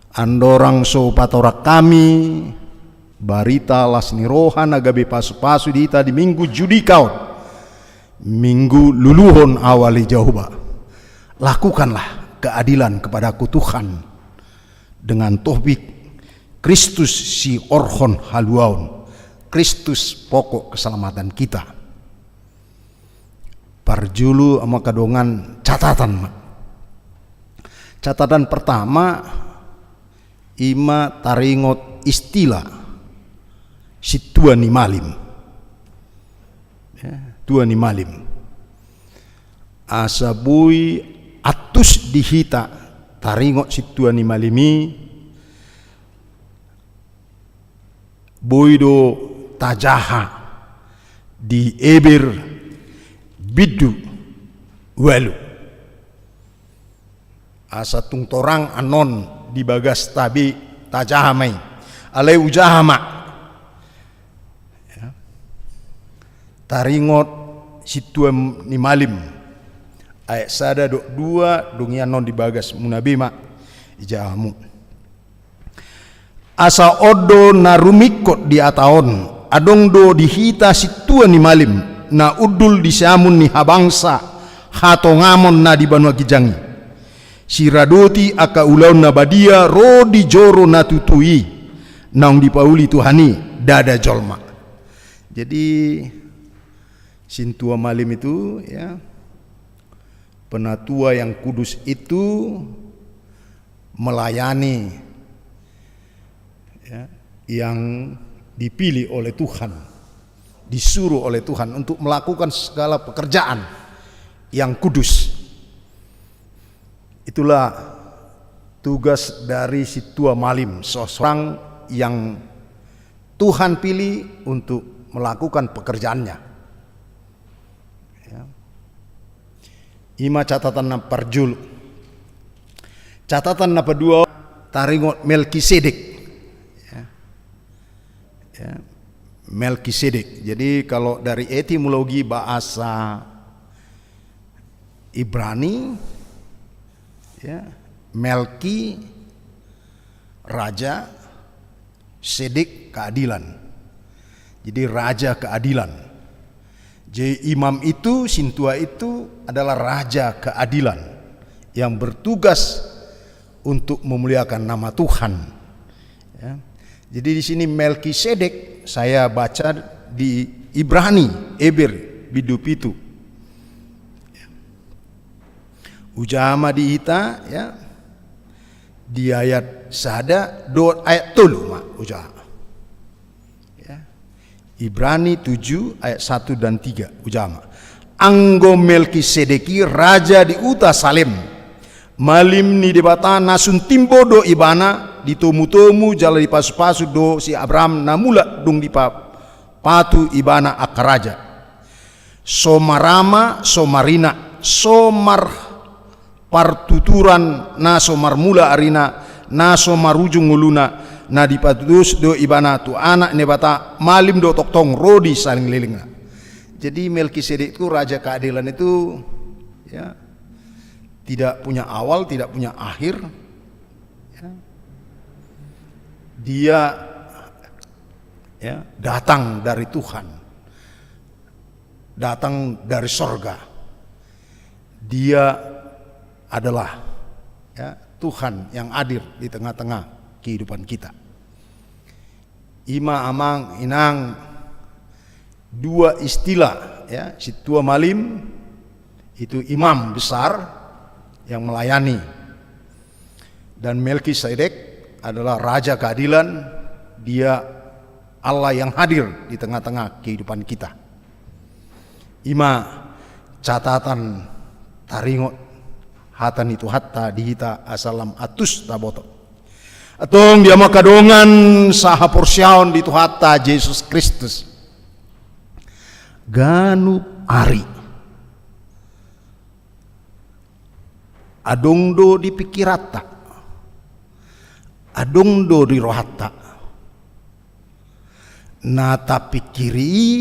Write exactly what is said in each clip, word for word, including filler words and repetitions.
Andorang so patorang hami barita las ni roha na gabe pasu-pasu di hita di Minggu Judika on, Minggu luluhon awali Jahowa, lakukanlah keadilan kepadaku Tuhan, dengan topik Kristus siorhon haluaon, Kristus pokok keselamatan kita. Parjolo, amang angka dongan, catatan ma. Catatan pertama, ima taringot istilah sintua ni malim. Ya, tua ni malim. Asa boi antus di hita taringot sintua ni malim i, boi do tajaha di Eber bindu ualu. Asa tung torang annon di bagasta be tajaha ma i. Alai hujaha ma. Ya. Taringot sintua ni malim. Ayat sada dohot dua, dung i annon di bagasmuna be ma. Ijaha hamu. Asa on do na rumingkot di hata on, adong do di hita sintua ni malim, na hundul di siamun ni habangsa, hatongamon na di banua ginjang i. Siradoti angka ulaon na badia ro di joro na tutu i, naung dipauli Tuhan i, ndada jolma. Jadi, sintua malim itu, ya, penatua yang kudus itu melayani, ya, yang dipilih oleh Tuhan, disuruh oleh Tuhan untuk melakukan segala pekerjaan yang kudus. Itulah tugas dari sintua malim, seseorang yang Tuhan pilih untuk melakukan pekerjaannya. Ya. Ima catatan na parjolo. Catatan na padua, taringot Melkisedek. Ya. Ya. Melkisedek. Jadi, kalau dari etimologi bahasa Ibrani, ya, Melki, raja, Sedek, keadilan. Jadi, raja keadilan. Jadi, imam itu, sintua itu adalah raja keadilan yang bertugas untuk memuliakan nama Tuhan. Ya. Jadi, di sini Melkisedek, saya baca di Ibrani, Eber bindu pitu. Hujaha ma di hita, ya, di ayat sada dohot ayat tolu ma, hujaha. Ya. Ibrani tujuh ayat satu dan tiga, hujaha ma. Anggo Melkisedek i raja di huta Salem, malim ni Debata na sun timbo do ibana, ditomu-tomu jala dipasu-pasu do si Abraham na mulak dung dipapatu ibana angka raja. So marama, so marina, so marpartuturan, na so marmula arina, na so marujung ngoluna, na dipatudos do ibana tu Anak ni Debata, malim do tongtong ro di salelenglelengna. Jadi, Melkisedek itu raja keadilan itu, ya, tidak punya awal, tidak punya akhir. Ya. Dia, ya, datang dari Tuhan, datang dari sorga. Dia adalah, ya, Tuhan yang hadir di tengah-tengah kehidupan kita. Ima, amang inang, dua istilah, ya, sintua malim itu imam besar yang melayani. Dan Melkisedek adalah raja keadilan, dia Allah yang hadir di tengah-tengah kehidupan kita. Ima catatan taringot hata ni Tuhanta di hita asa lam antus taboto. Antong di hamu angka dongan sahaporseaon di Tuhanta Jesus Kristus. Ganup ari adong do di pikiranta, adong do di rohanta. Na tapikiri i,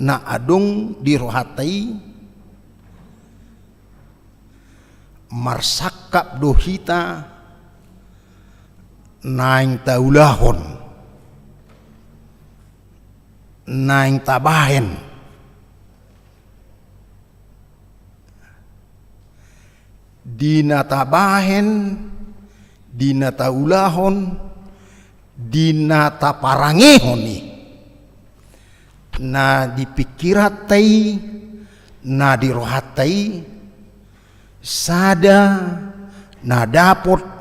na adong di rohanta i, marsangkap do hita naeng taulahon, naeng tabahen, di na tabahen, di na taulahon, di na taparangehon i, na di pingkiranta i, na di rohanta i, sada na dapot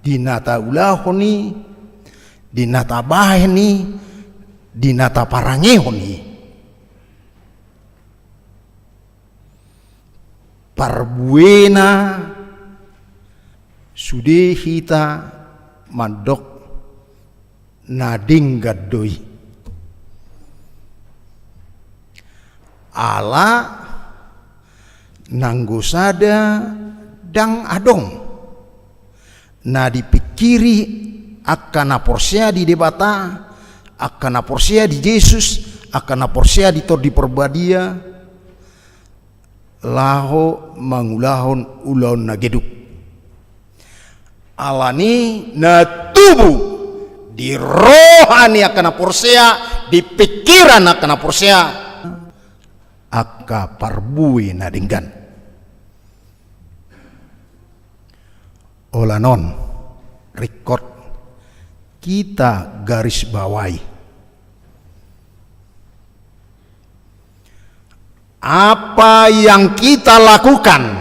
di na taulahon i, di na tabahen i, di na taparangehon i. Parbuena sude hita mandok na denggan do i. Ala nanggo sada ndang adong na dipingkiri angka na porsea di Debata, angka na porsea di Jesus, angka na porsea di Tondi Parbadia, laho mangulahon ulaon na geduk. Alani na tubu di roha ni angka na porsea, di pingkiran angka na porsea, angka parbue na denggan. Holan on, ringkot, hita garis bawai. Apa yang kita lakukan,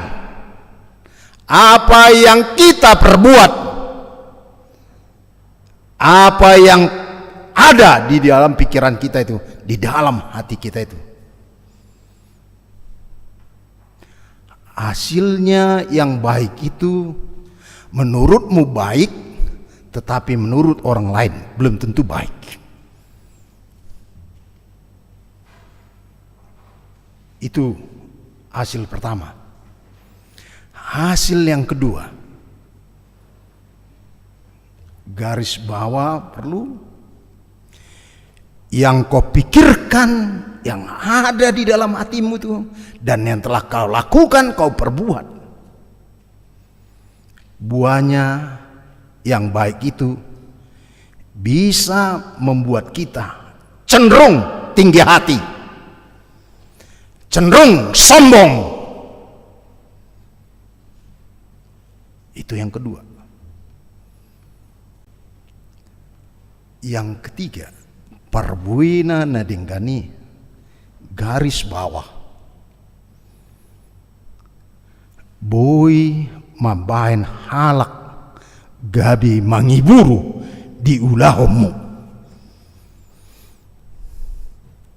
apa yang kita perbuat, apa yang ada di dalam pikiran kita itu, di dalam hati kita itu. Hasilnya yang baik itu menurutmu baik, tetapi menurut orang lain belum tentu baik. Itu hasil pertama. Hasil yang kedua, garis bawah perlu, yang kau pikirkan, yang ada di dalam hatimu itu, dan yang telah kau lakukan, kau perbuat. Buahnya yang baik itu bisa membuat kita cenderung tinggi hati, cenderung sombong. Itu yang kedua. Yang ketiga, parbuena na denggan i, garis bawah, boi mambahen halak gabe mangiburu di ulaonmu.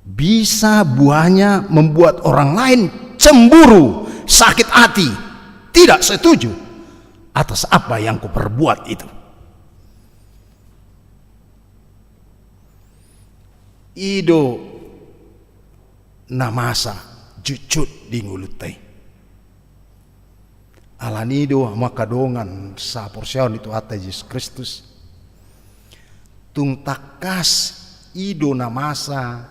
Bisa buahnya membuat orang lain cemburu, sakit hati, tidak setuju atas apa yang kuperbuat itu. I do na masa jutjut di ngolunta i. Alani i do, hamu angka dongan sahaporseaon di Tuhanta Jesus Kristus, tung tangkas i do na masa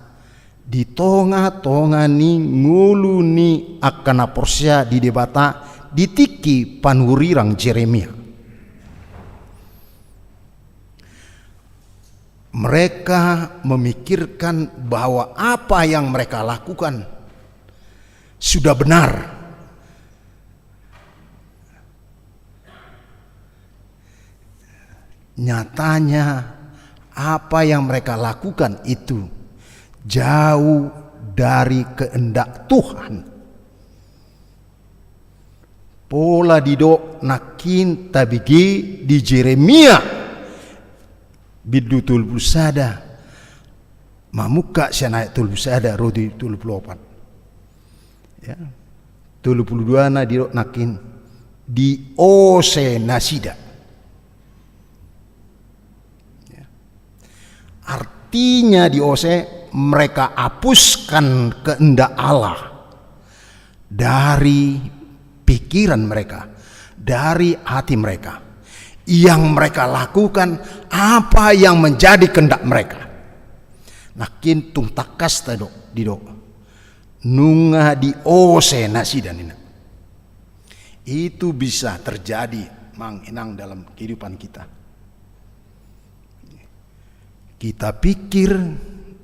di tongatonga ni ngolu ni angka na porsea di Debata di tingki panurirang Jeremia. Mereka memikirkan bahwa apa yang mereka lakukan sudah benar. Nyatanya, apa yang mereka lakukan itu jauh dari kehendak Tuhan. Pola didok nangkin tabege di Jeremia bindu tolu pulu sada, mamungka sian ayat tolu pulu sada ro di tolu pulu opat. Ya. Tolu pulu dua na didok nangkin, diose nasida. Ya. Artinya diose, mereka hapuskan kehendak Allah dari pikiran mereka, dari hati mereka. Yang mereka lakukan apa yang menjadi kehendak mereka. Nangkin tung tangkas tadok, didok, nunga diose nasida ninna. Itu bisa terjadi, Amang Inang, dalam kehidupan kita. Kita pikir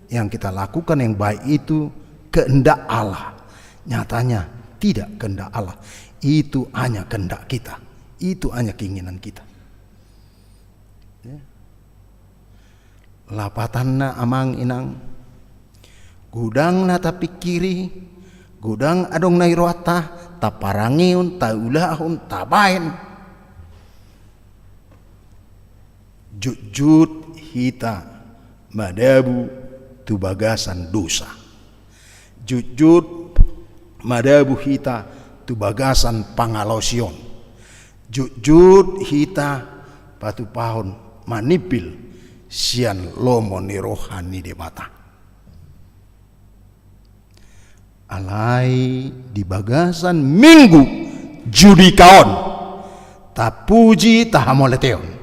yang kita lakukan yang baik itu kehendak Allah. Nyatanya tidak kehendak Allah. Itu hanya kehendak kita. Itu hanya keinginan kita. Ya. Lapatanna amang inang, godang na tapikiri, godang adong na di rohanta, taparangehon, taulahon, tabaen. Jotjot hita madabu tu bagasan dosa. Jotjot madabu hita tu bagasan pangalaosion. Jotjot hita patupahon manimpil sian lomo ni roha ni Debata. Alai di bagasan Minggu Judika on, tapuji tahamauliateon.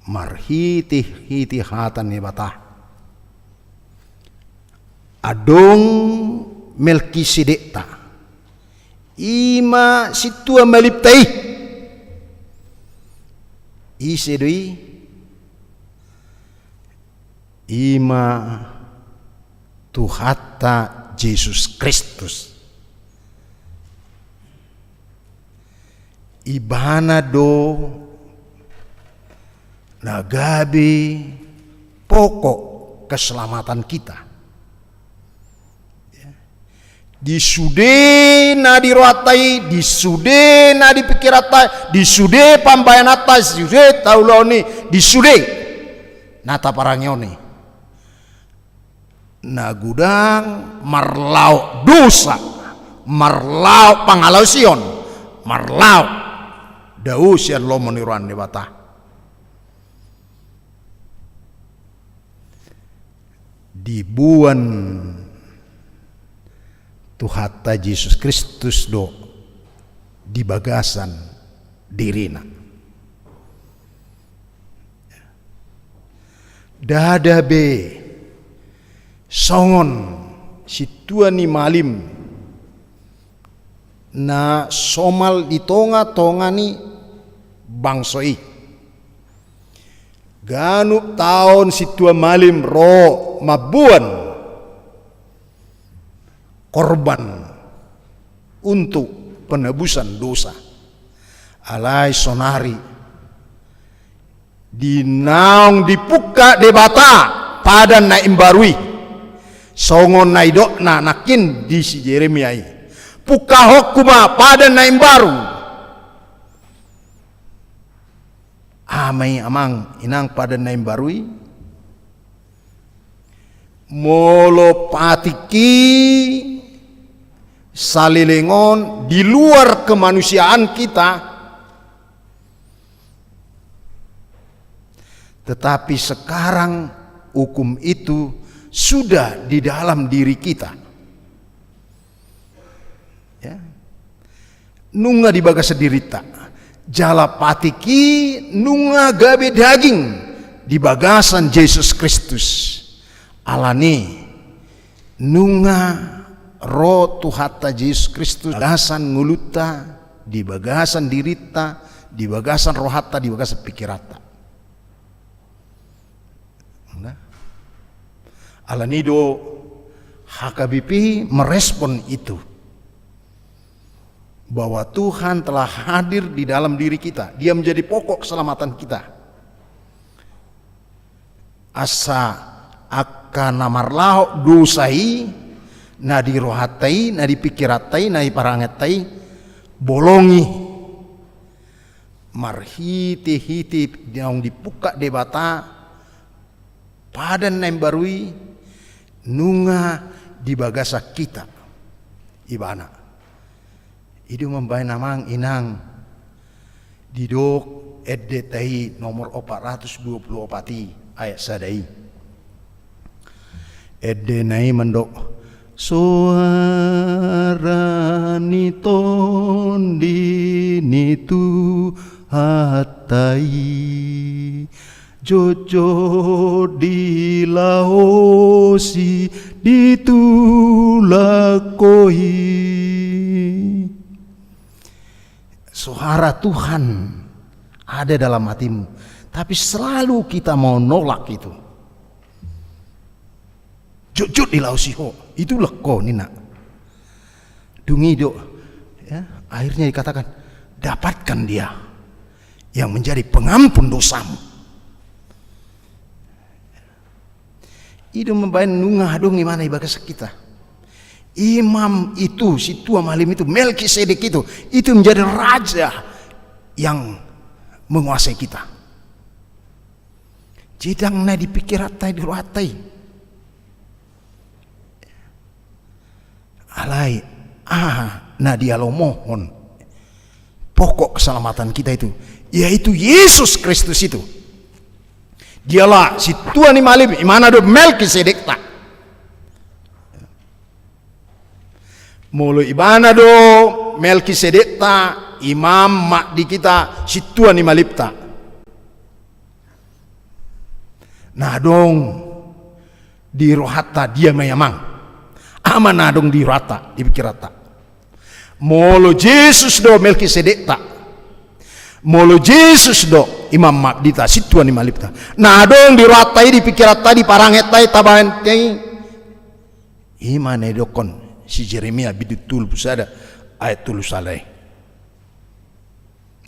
Marhitehite hata ni Debata, adong Melkisedekta, i ma sintua malimta i. Ise do i? I ma Tuhanta Jesus Kristus. Ibana do na gabe pokok keselamatan kita. Ya. Di sude na di rohanta i, di sude na di pikiranta, di sude pambahenanta, di sude taulahon i, di sude na taparangehon i, na godang marlaok dosa, marlaok pangalaosion, marlaok dao sian lomo ni roha ni Debata. Diboan Tuhanta Jesus Kristus do di bagasan dirina. Ndada be songon sintua ni malim na somal di tongatonga ni bangso i. Ganup taon sintua malim ro mamboan korban untuk penebusan dosa. Alai sonari di naung dipungka Debata padan na imbaru i, songon na nidokna nangkin di si Jeremia i, pungkahonku ma padan na imbaru. Aha ma i amang inang padan na imbaru i? Molo patik i saleleng on di luar kemanusiaan kita, tetapi sekarang hukum itu sudah di dalam diri kita. Ya. Nunga di bagasan dirinta. Jala patik i nunga gabe daging di bagasan Jesus Kristus. Alani nunga ro Tuhanta Jesus Kristus di bagasan ngolunta, di bagasan dirinta, di bagasan rohanta, di bagasan pikiranta. Nah. Alani do H K B P merespon itu, bahwa Tuhan telah hadir di dalam diri kita. Dia menjadi pokok keselamatan kita. Asa angka na marlaok dosa i, na di rohanta i, na di pikiranta i, na di parangenta i, bolongi. Marhitehite naung dipungka Debata padan na imbaru i nunga di bagasan hita ibana. I do mambahen amang inang didok endenta i nomor opat ratus dua puluh opat i ayat sada i. Endena i mandok, soara ni tondi ni Tuhanta i, jotjot dilaosi di tulangko i. Soara Tuhan ada dalam hatimu, tapi selalu kita mau nolak itu. Jotjot dilaosi ho, itu lek ho, ninna. Dung i do, ya, akhirnya dikatakan, dapatkan dia yang menjadi pengampun dosamu. I do mambaen nunga adong imana di bagasan hita. Imam itu, sintua malim itu, Melkisedek itu, itu menjadi raja yang menguasai kita. Jadi ndang na di pingkiranta, di rohanta i. Alai, aha na dialomohon pokok keselamatan kita itu, yaitu Yesus Kristus itu. Dialah sintua ni malim, imana do Melkisedekta. Molo ibana do Melkisedekta, imam mabdi hita, sintua ni malimta. Na adong di rohanta dia ma i, amang? Aha ma na adong di rohanta, di pingkiranta? Molo Jesus do Melkisedekta, molo Jesus do imam mabdita, sintua ni malimta, na adong di rohanta i, di pingkiranta, di parangenta i, tabaenta i, i ma na didokkon si Jeremia bindu tolu pulu sada ayat tolu sada i.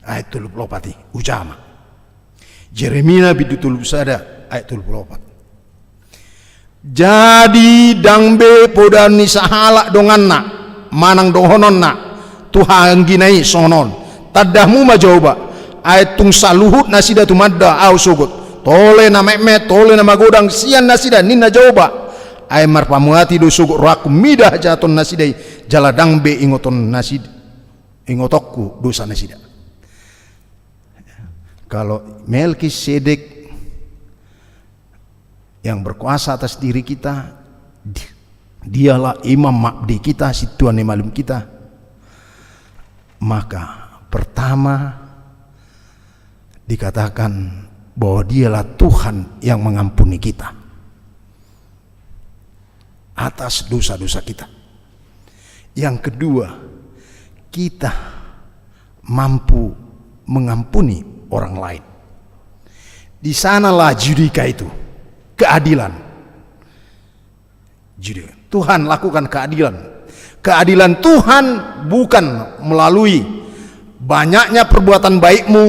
Ayat tolu pulu opat i, uja ma. Jeremia bindu tolu pulu sada ayat tolu pulu opat. Jadi ndang be poda ni sahalak donganna manang dohononna tu anggina i songon on: Tanda hamu ma Jahowa, ai tung saluhut nasida tumanda Ahu sogot. Tole na metmet, tole na magodang sian nasida, ninna Jahowa. Ai marpamuati do sogot rohangku mida hajahaton nasida i, jala ndang be ingoton nasida, ingotonku dosa nasida. Kalau Melkisedek yang berkuasa atas diri kita, di-, dialah imam mabdi kita, sintua ni malim kita, maka pertama dikatakan bahwa dialah Tuhan yang mengampuni kita atas dosa-dosa kita. Yang kedua, kita mampu mengampuni orang lain. Di sanalah judika itu, keadilan. Judika. Tuhan lakukan keadilan. Keadilan Tuhan bukan melalui banyaknya perbuatan baikmu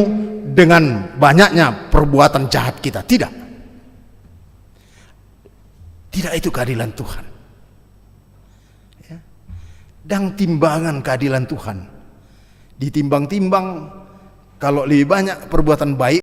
dengan banyaknya perbuatan jahat kita. Tidak. Tidak itu keadilan Tuhan. Ya. Ndang timbangan keadilan Tuhan. Ditimbang-timbang, kalau lebih banyak perbuatan baik,